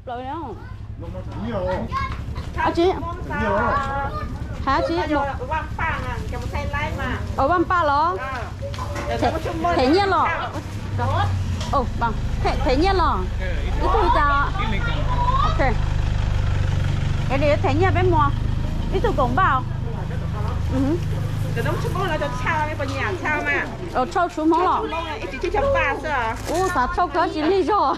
Plaws no. Ab tsi, hab tsi, ua Vaj Paj los? Them nyiaj los? Them nyiaj los? Ib tug li cas? Them nyiaj peb muag. Ib tug kaum npaj. Tshauj tshuv Hmoob los? Ub, xav tshauj kawg tsis lig zog.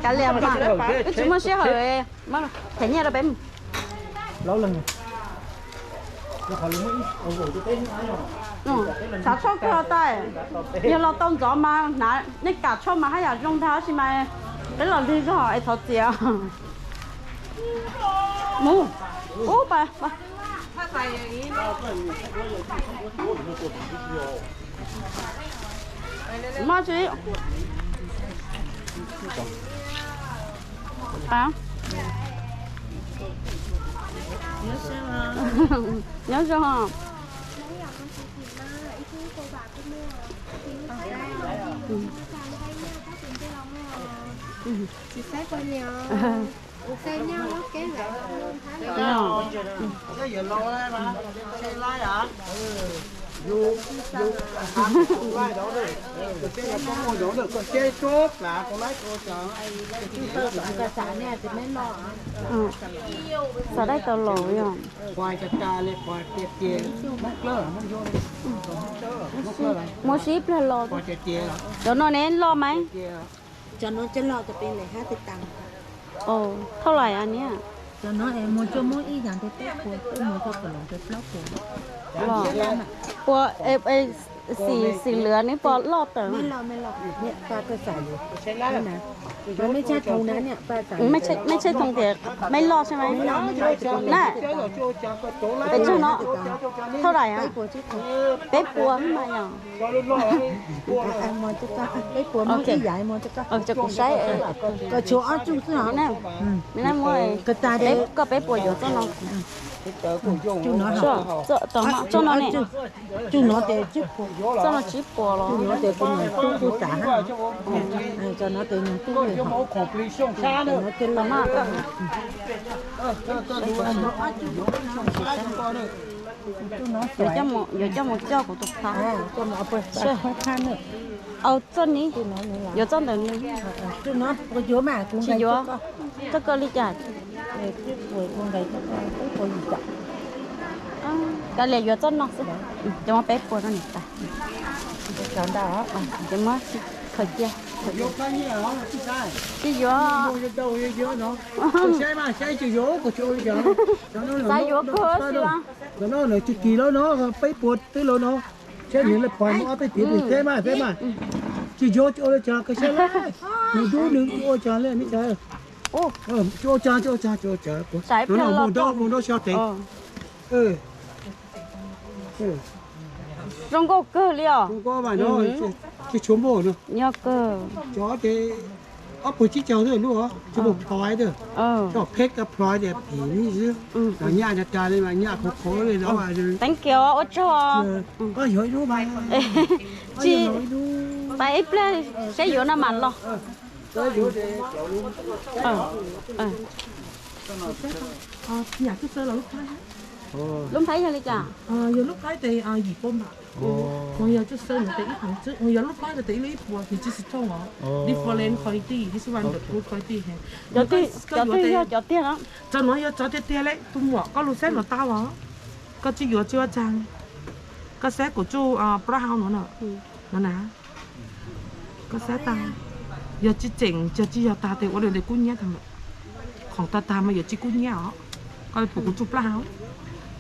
Kav liam mas, wb tsis muaj sij hawm. Them nyiaj rau peb mus. Xav tshauj kawg tas, yog los tau ntxov mas hnav nej kam tshauj mas haj yam zoo ntag, tab sis mas peb los lig zog es thov txim. Mus, ub, maj tsi. Nyob zoo. Xav daim tau laus yog. Muab sib pliag los. Cov no ne loj mas? Thauj lais a niam? Puas, xim, xim lwm neb puas loj tawm? Mej tshaj thoo tias mej loj tshaj mas na. Pes tsawg no? Thauj lais a? Peb puas mas yog. Ces kuv saib, koj peb puas yuav txoj no? Txoj no ne? Txoj no tsib puas los? Yuav coj mus coj kuv tus phab. Au, txoj ni, yuav txoj ntawm ni. Tsis yuav, txoj koj li cas? Kav liam yuav txoj no xwb. Ces muab peb puas rau niam tais. Ces muab khaws cia. Tsis yuav. Xav yuav kawg xwb. Ntawm no tsis kis lawm no, peb puas twb lawm no. Saib nws lawv pais muab ob peb piav pem teb mas, teb mas. Tsis yuav, tsis ua li cas, koj saib lawm. Nws dub nws ua cas li, tsis ua cas, tsis ua cas, tsis ua cas. Mus nraub, mus nraub xyov tes. Zoo nkauj kawg li os. Zoo nkauj mas no, tsis tshuav npauj no. Yog kawg. Cov ces ob puas tsib caug xwb lub, tsis muaj plhov thiab. Cov pheb cov plhov ces phim xwb. Los nyaj tas tas li mas nyaj khov khov li no. Thank you, ua tsaug. Koj yuav ib lub mas. Tsis, pais ib pliag saib yuav no mas los. Lub nplhaib yog li cas? Yog lub nplhaib tes yim pua npam. Yog lub nplhaib tes ib lub ib puas, tis tsis xis thooj os. Different quality, this one the good quality. Cov twg yog cov tiag no? Cov no yog cov tiag tiag li, tus muam koj lug saib no tau os. Koj tsis yuav tsis ua cas. Koj saib kuv tsuj plaub hau no na. No na. Koj saib tag, yog tsis tseem, yog tsis yog tag tes ua li ntawd kub hnyiab tag lawm. Qhov tag tag mas yuav tsis kub hnyiab os. Koj pum kuv tsuj plaub hau,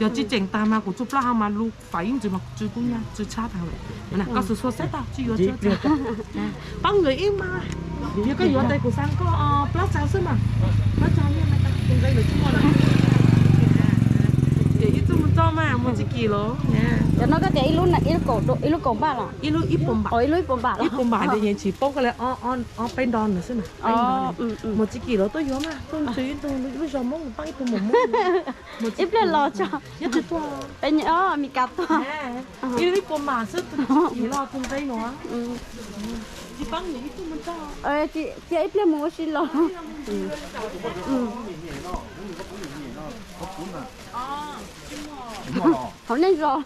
yog tsis tseem tag mas kuv tsuj plaub hau mas lub fais ib ntsis mas tsw kub hnyiab tsw tshab tag lawm. Koj xub xuas saib tag tsis yuav tsis ua cas. Pab nkawd ib mas, yog koj yuav tes kuv xa koj plaub tsaug xwb mas. Plaub tsaug, tus nqe lawv tsis muaj lawm. Ces ib txoj mus txoj mas mus tsis kis los. Cov no koj tias ib lub kaum npaj los? Ib lub ib puas npam. Ib puas npam ces yeej tsis paub koj li, ob peb nto nws xwb na. Mus tsis kis los tuaj yuav mas, tuaj ntsw ib tug lub zog Hmoob pab ib tug mus muab. Ib pliag los tso. Nyob twg tuaj? Peb nyob Mes Kas tuaj. Ib lub ib puas npam xwb, tus tsis kis los tus nqe no. Cia ib pliag mus ua si los. Hauv nej zos.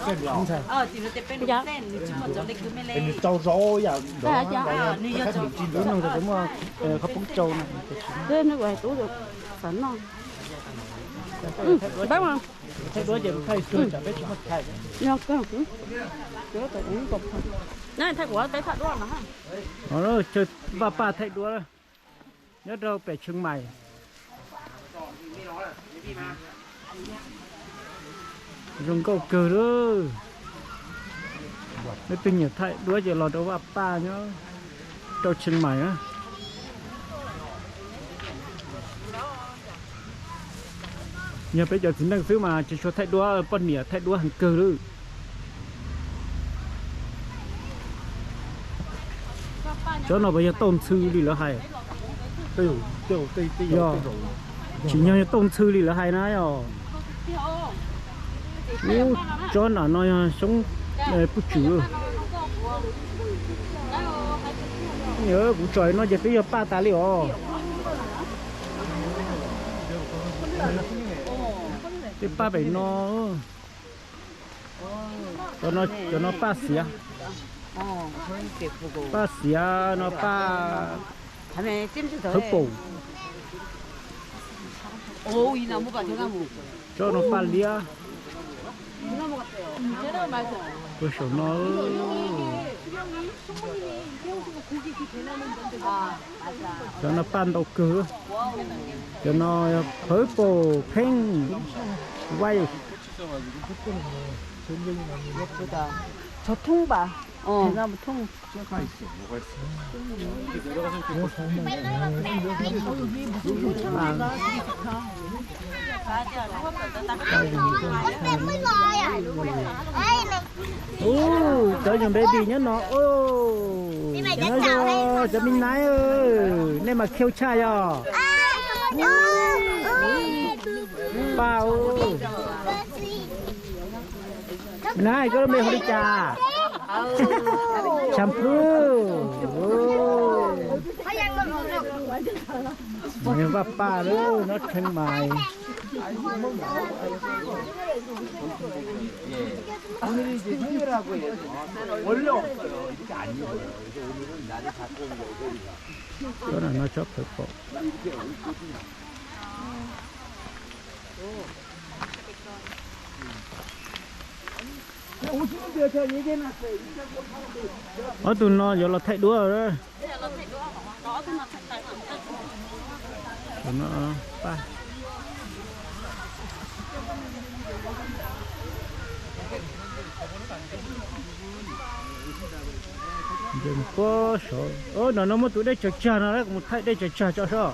Tub no tub xav noj. Chaw vaj paj thaij duab nyob rau pem Tsheej Maim. Zoo nkauj kawg lawm. Leej twg nyiam thaij duab ces los rau vaj paj nyob rau Tsheej Maim na. Yog peb cov txiv neej xwb mas tsis tshua thaij duab, poj niam thaij duab heev kawg lawm. Tsob no puas yog tauj ntxhw li lawv hais? Yog, tsim nyog yog tauj ntxhw li lawv hais na yog. Ub, tsob nram no yog xyoob puj tswm. Kuv tsom no ces twb yog paj tas li os. Tej paj pem no. Cov no paj xiav. Paj xiav no paj purple. Tsob no paj liab. Rau saum no. Cov no paj ntau kawg. Cov no purple, pink, white. Thoob npam. Ub, cov young baby nyob no. Nyob zoo cov me naib, nej mas khiu tshaj yog. Paj, me naib koj lub npe hu li cas? Tshav Phwj. Vaj paj lawm nyob Tsheej Maim. Tsob no tsob purple. Ob tug no yuav los thaij duab. Nce mus puag saud. Ntawm no muaj tus dej tsaws tsag no, kuv mus thaij dej tsaws tsag tso sob.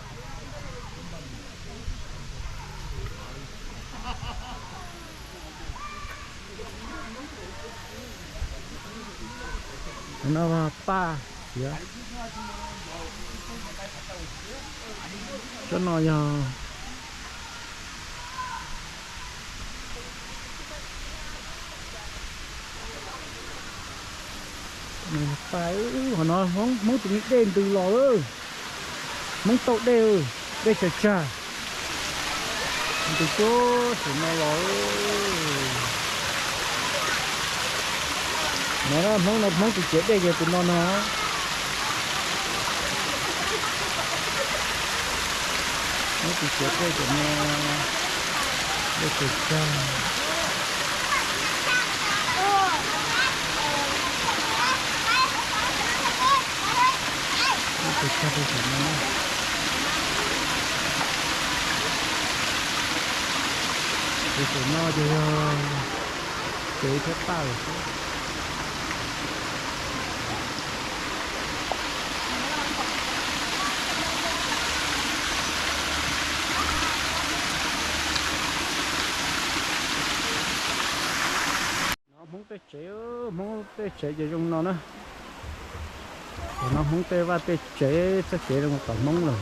No paj xiav. Tsob no yog paj, qhov no Hmoob tus me dej ntws los lawm. Hmoob tauj dej, dej tsaws tsag ntws puag saum no los. No Hmoob no, Hmoob tus ciav dej ces tus no no. Hmoob tus ciav dej ces no, dej tsaws tsag. Tus tsag tus no, tus no ces yog kev thiab paj lawm xwb. No Hmoob tej tsev, Hmoob tej tsev ces zoo no na. Tam no Hmoob tej vaj tej tsev txoj kev zoo tom Hmoob lawm.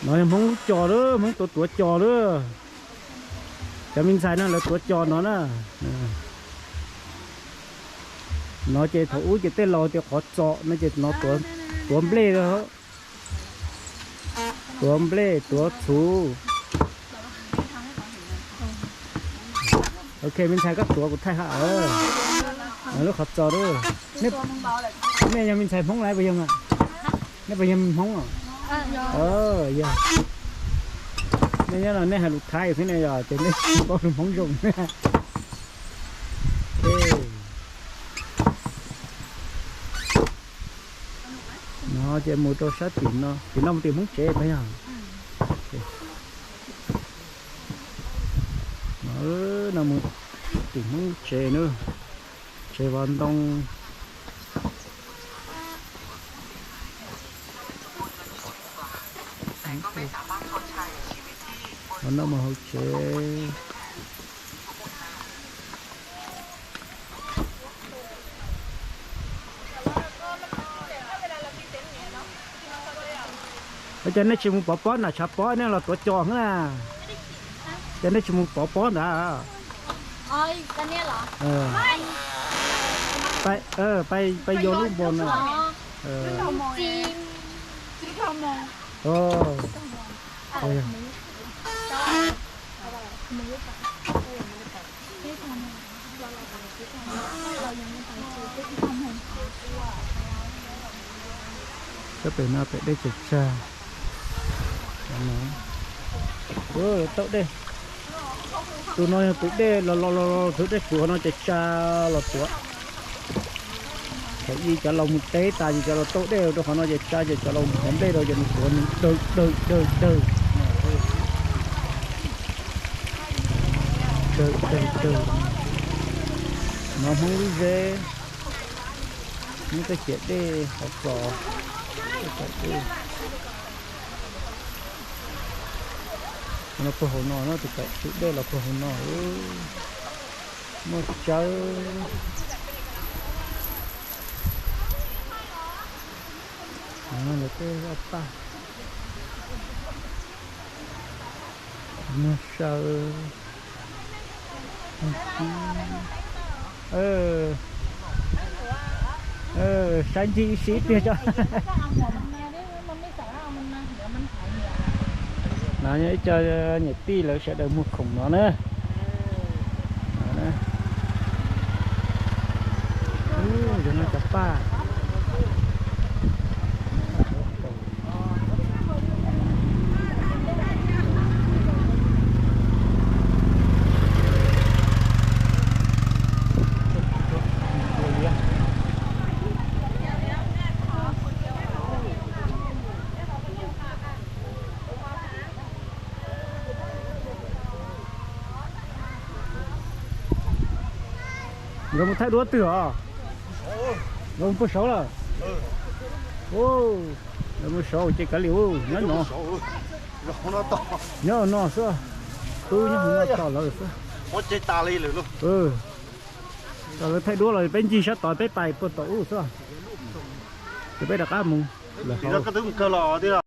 No yog Hmoob lub cos lawm, Hmoob tuav tuav cos lawm. Cov me ntxhais no lawv tuav cos no na. No ces thaum ub ces tej laus tias qhov txos no ces no tuav nplej, tuav nplej tuav txhuv. Ok, me ntxhais koj tuav kuv thaij ha. Lub qhov txos. Nej yog me ntxhais Hmoob lawm puas yog? Nej puas yog Hmoob? Yog. Nej nyob no nej hais lus Thaib xwb ne yog ces nej tsis paub lus Hmoob zoo. No ces mus rau sab tim no, tim no mus tim Hmoob tsev puas yog? No mus tim Hmoob tsev na, tsev vov ntoo. No mus hauv tsev. Ua cas nej tsis mus pov pob nram tshav pob, nej los tuav cos na? Cas nej tsis mus pov pob ntawd? Pab yuav lub npo na. Sab pem no pem dej tsaws tsag. Tauj dej. Tus no yog tus dej los los los tus dej tsuav no ces tsa los tuav. Thaum ub cov laus mus teb tas ces cov laus tauj dej rau qhov no ces tsa ces cov laus mus hov nplej rau ces nws tuav nws dawg dawg dawg dawg. Dawg dawg dawg. No Hmoob lub zeb, Hmoob tej ciam dej hov txos. No puag hauv no, tus kaim tswm dej los puag hauv no. Muaj tsawb. Lawv tej vaj tag. Muaj saw. Saib ncig ib sib tiag tso. No yog ib co niam tij lawv sawv daws muag khoom no na. Zoo no cov paj. Nkawd mus thaij duab twg os? Nkawd mus puag saud lawm. Nkawd mus saud ces kav liam nyob no. Nyob no xwb. Tub nyob no tos lawv xwb. Tos lawv thaij duab los peb ncig sab tod peb pais puag tom ub xwb. Ces peb rov qab mus lawm hauv.